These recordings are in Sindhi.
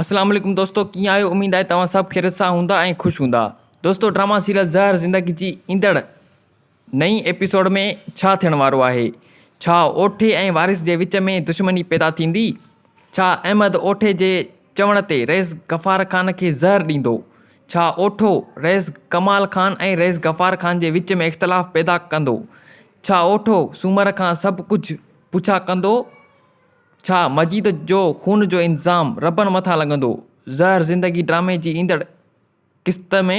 اسلام عليڪم دوستو ڪيئن آهيو اميد آهي توهان سڀ خيريت سان هوندا ۽ خوش هوندا دوستو ڊراما سيريل زهر زندگي جي ايندڙ نئين ايپيسوڊ ۾ ڇا ٿيڻ وارو آهي ڇا اوٺي ۽ وارث جي وچ ۾ دشمني پيدا ٿيندي ڇا احمد اوٺي جي چوڻ تي رئيس غفار خان کي زهر ڏيندو ڇا اوٺو رئيس ڪمال خان ۽ رئيس غفار خان جي وچ ۾ اختلاف پيدا ڪندو ڇا اوٺو سومر کان سڀ ڪجهه پڇا ڪندو ڇا مجيد جو خون جو انتظام ربن مٿان لڳندو؟ زهر زندگي ڊرامي جي ايندڙ قسط ۾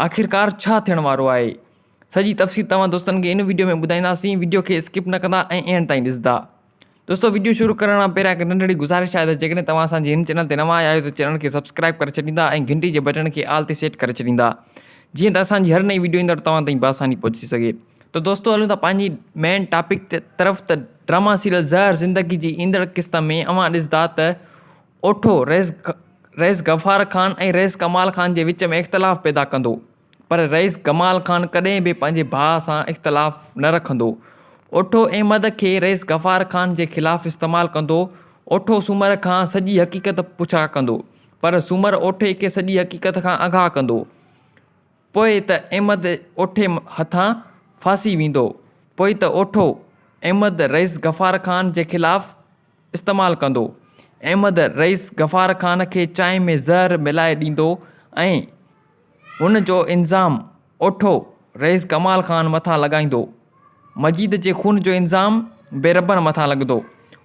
آخرڪار ڇا ٿيڻ وارو آهي؟ سڄي تفصيل توهان دوستن کي ان وڊيو ۾ ٻڌائينداسين وڊيو کي اسڪپ نه ڪندا ۽ اينڊ تائين ڏسندا. دوستو وڊيو شروع ڪرڻ کان پهريان هڪ ننڍڙي گذارش آهي ته جيڪڏهن توهان اسان جي هن چينل تي نوان آيا آهيو ته چينل کي سبسڪرائب ڪري ڇڏيندا ۽ گهنٽي جي بٽڻ کي آل تي سيٽ ڪري ڇڏيندا جيئن ته اسان جي هر نئين وڊيو ايندڙ توهان تائين بآساني پهچي سگهي. ته دوستو هلون ٿا پنهنجي مين ٽاپڪ طرف ته ڊراما سيريل زهر زندگي جي ايندڙ قسط ۾ اوهان ڏسندا ته اوٺو رئيس رئيس غفار خان ۽ رئيس ڪمال خان جي وچ ۾ اختلاف پيدا ڪندو پر رئيس ڪمال خان ڪڏهن به پنهنجي ڀاء سان اختلاف نه رکندو اوٺو احمد کي رئيس غفار خان جي خلاف استعمال ڪندو اوٺو سومر کان سڄي حقيقت پڇا ڪندو پر سومر اوٺي کي سڄي حقيقت کان آگاهه ڪندو پوء ته احمد اوٺي هٿان ڦاسي ويندو. پوء ته اوٺو احمد رئيس غفار خان جي خلاف استعمال ڪندو. احمد رئيس غفار خان کي چانهه ۾ زهر ملائي ڏيندو ۽ ان جو الزام اوٺو رئيس ڪمال خان مٿان لڳائيندو. مجيد جي خون جو الزام به ربن مٿان لڳندو.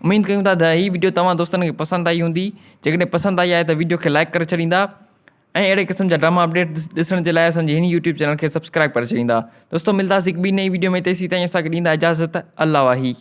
اميد ڪيون ٿا ته هي وڊيو توهان دوستن کي پسند آئي هوندي. جيڪڏهن پسند آئي آهي ته وڊيو کي لائيڪ ڪري ڇڏيندا. ۽ اهڙي قسم جا ڊراما اپڊيٽ ڏسڻ جي لاء اسان جي هن يوٽيوب چينل کي سبسڪرائب ڪري ڇڏيندا دوستو ملداسين هڪ ٻي نئين ويڊيو ۾ تيسين تائين اسان کي ڏيندا اجازت الله واهي.